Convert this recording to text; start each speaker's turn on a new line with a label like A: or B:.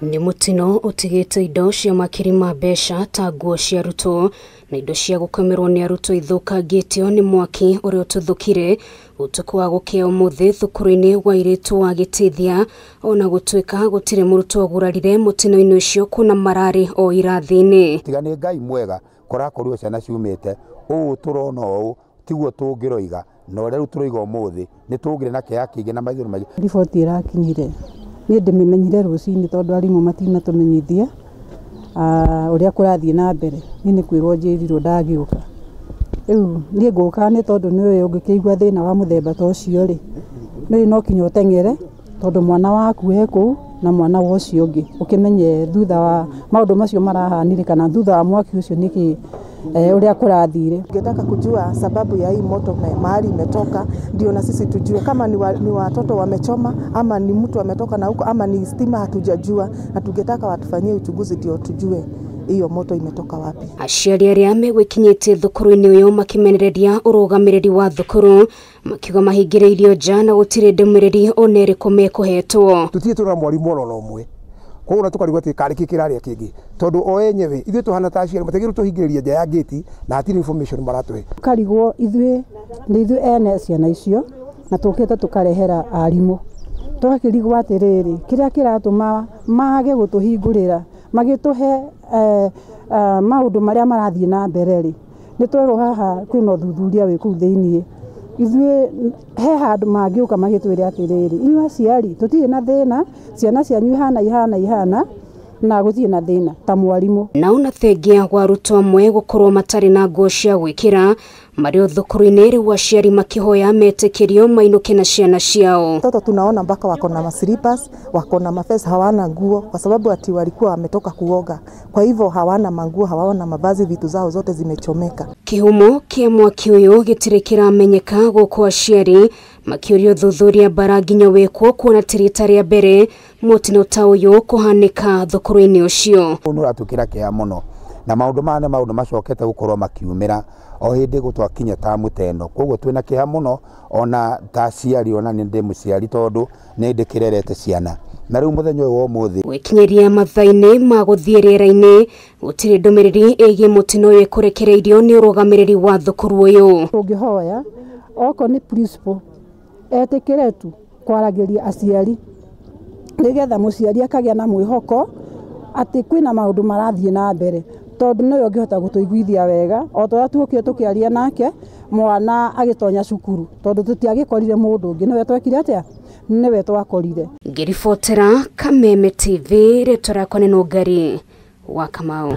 A: Nĩ mũtino ũtigĩte indo cia makiri ma mbeca ta nguo cia arutwo na indo cia gũkomerwo nĩ arutwo ithũkangĩtio nĩ mwaki ũrĩa ũtuthũkire ũtukũ wa gũkĩa ũmũthĩ thukuru-inĩ wa airĩtu wa Gĩtithia, ona gũtuĩka gũtirĩ mũrutwo ũgurarire mũtino-inĩ ũcio kuona mararĩ o irathi-inĩ.
B: Tiga nĩ Ngai mwega kũrakorirwo ciana ciumĩte ũũ tũrona ũũ tiguo tũngĩroiga na ũrĩa rĩu tũroiga ũmũthĩ nĩ tũngĩrĩ na kĩeha kĩingĩ na maithori maingĩ.
C: Riboti ĩrakinyire niĩ ndĩmĩmenyire rũcinĩ tondũ arimũ matinatũmenyithia ũrĩa kũrathiĩ na mbere. Niĩ nĩ kwĩrwo njĩrirwo ndagĩũka. Rĩu niĩ ngũka nĩ tondũ nĩũĩ ũngĩkĩigua thĩna wa mũthemba ta ũcio rĩ, nĩũĩ no kinya ũteng'ere tondũ mwana waku e kũu na mwana wa ũcio ũngĩ ũkĩmenye thutha wa maũndũ macio marahanire kana thutha wa mwaki ũcio nĩkĩ ũrĩa kũrathire.
D: Tungetaka kujua sababu ya hii moto mahali imetoka, ndio na sisi tujue kama ni watoto wamechoma ama ni mtu ametoka na huko ama ni stima, hatujajua, na tungetaka watufanyie uchunguzi ndio tujue hiyo moto imetoka wapi.
A: Aciari arĩa megwĩkinyĩtie thukuru-inĩ ũyũ makĩmenereria ũrũgamĩrĩri wa thukuru makiuga mahingĩrĩirio nja na gũtirĩ ndũmĩrĩri ona ĩrĩkũ mekũhetwo.
E: Tũtirĩ tũrona mwarimũ ona ũmwe koguo na tũkarigwo atĩ karĩ kĩ kĩrarĩa kĩngĩ tondũ o enyewe ithuĩ tũhana ta aciari matagĩrĩirwo tũhingĩrĩria nja ya gate na hatirĩ information maratũhe.
C: Tũkarigwo ithuĩ nĩ ithuĩ ene ciana icio na tũkĩte tũkarehera arimũ tũgakĩrigwo atĩrĩrĩ kĩrĩa kĩratũma mage gũtũhingũrĩra magĩtũhe maũndũ marĩa marathiĩ na mbere rĩ, nĩ twerwo haha kwĩna ũthuthuria wĩ kũu thĩiniĩ. Ithuĩ he handũ mangĩũka magĩtwĩre atĩrĩrĩ inyuĩ aciari tũtirĩ na thĩna, ciana cianyu ihana ihana ihana na gũtirĩ na thĩna ta mwarimũ.
A: Na ona thengia wa arutwo amwe gũkorwo matarĩ na nguo cia gwĩkĩra marĩ o thukuru-inĩ, rĩu aciari makĩhoya metĩkĩrio mainũke na ciana ciao.
D: Watoto tunaona mpaka wako na maslippers, wako na mafes, hawana nguo kwa sababu ati walikuwa wametoka kuoga, kwa hivyo hawana manguo, hawana mavazi, vitu zao zote zimechomeka.
A: Kĩhumo kĩa mwaki ũyũ gĩtirĩ kĩramenyeka gũkũ aciari makĩũria ũthuthuria bara nginya wĩkwo kuona ti rita rĩa mbere mũtino ta ũyũ kũhanĩka thukuru-inĩ ũcio.
B: Nĩ ũratwĩkĩra kĩeha mũno na maũndũ maya nĩ maũndũ macokete gũkorwo makiumĩra o hĩndĩ gũtwakinya tamu ta ĩno, koguo twĩna kĩeha mũno ona ta aciari, ona nĩ ndĩ mũciari tondũ nĩ ndĩkĩrerete ciana na rĩu mũthenya ũyũ wa ũmũthĩ.
A: Gwĩkinyĩria mathaa-inĩ ma gũthiĩ rĩera-inĩ gũtirĩ ndũmĩrĩri ĩgiĩ mũtino ũyũ ĩkũrekereirio nĩ ũrũgamĩrĩri wa thukuru ũyũ.
C: Tũngĩhoya okorwo nĩ principal etĩkĩre tu kwaragĩria aciari nĩgetha mũciari akagĩa na mwĩhoko atĩ kwĩna maũndũ marathiĩ na mbere tondũ nĩwe ũngĩhota gũtũiguithia wega o ta ũrĩa tuokire tũkĩaria nake mwana agĩtonya cukuru tondũ tũtiagĩkorire mũndũ ũngĩ, nĩwe twekire atĩa, nĩwe twakorire.
A: Ngĩribotera Kameme TV, rĩtwa rĩakwa nĩ Nũngari wa Kamau.